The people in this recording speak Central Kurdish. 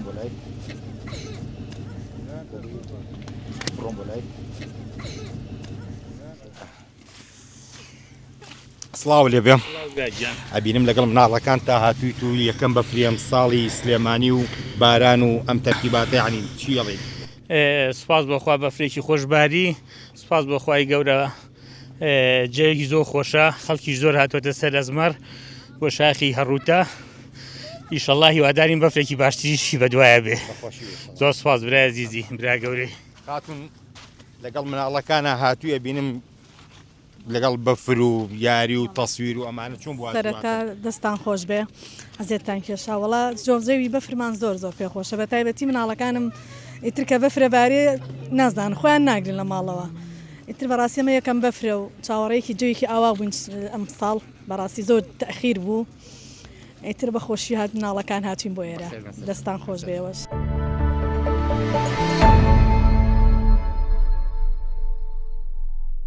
بڕۆم بۆ لای بڕۆم بۆ لای سڵاو لێ بێ ئەبینم لەگەڵ مناڵەکان تا هاتوویت و یەکەم بەفری ئەم ساڵی سلێمانی و باران و ئەم تەرتیباتە یعنی چی ئەڵێیت؟ سپاس بۆخوا بەفرێکی خۆشباری سپاس بۆخوای گەورە جەوێکی زۆر خۆشە خەڵکیش زۆر هاتووەتە سەر ئەزمەر بۆ شاخی هەڕوتە ئیشەڵا هیوادارین بەفرێکی باشتریشی بەدوایە بێ زۆر سپاس برای زیزی برا گەورەی خاتون لەگەڵ مناڵەکانە هاتوویە بینم لەگەڵ بەفر و یاری و تەسویر و ئەمانە چۆن بوو سەرەتا دەستان خۆش بێ ئەزێتتان کێشا وەڵا جۆزەوی بەفرمان زۆر زۆر پێ خۆشە بە تایبەتی مناڵەکانم ئیتر کە بەفرە بارێ نازان خۆیان ناگرن لە ماڵەوە ئیتر بەڕاستی ئەمە یەکەم بەفرە و چاوەڕێیەکی جەوێکی ئاوا بووین ئەمساڵ بەڕاستی زۆر تەخیر بوو ئیتر بە خۆشی هات مناڵەکان هاتوین بۆ ئێرە دەستان خۆش بێوەش.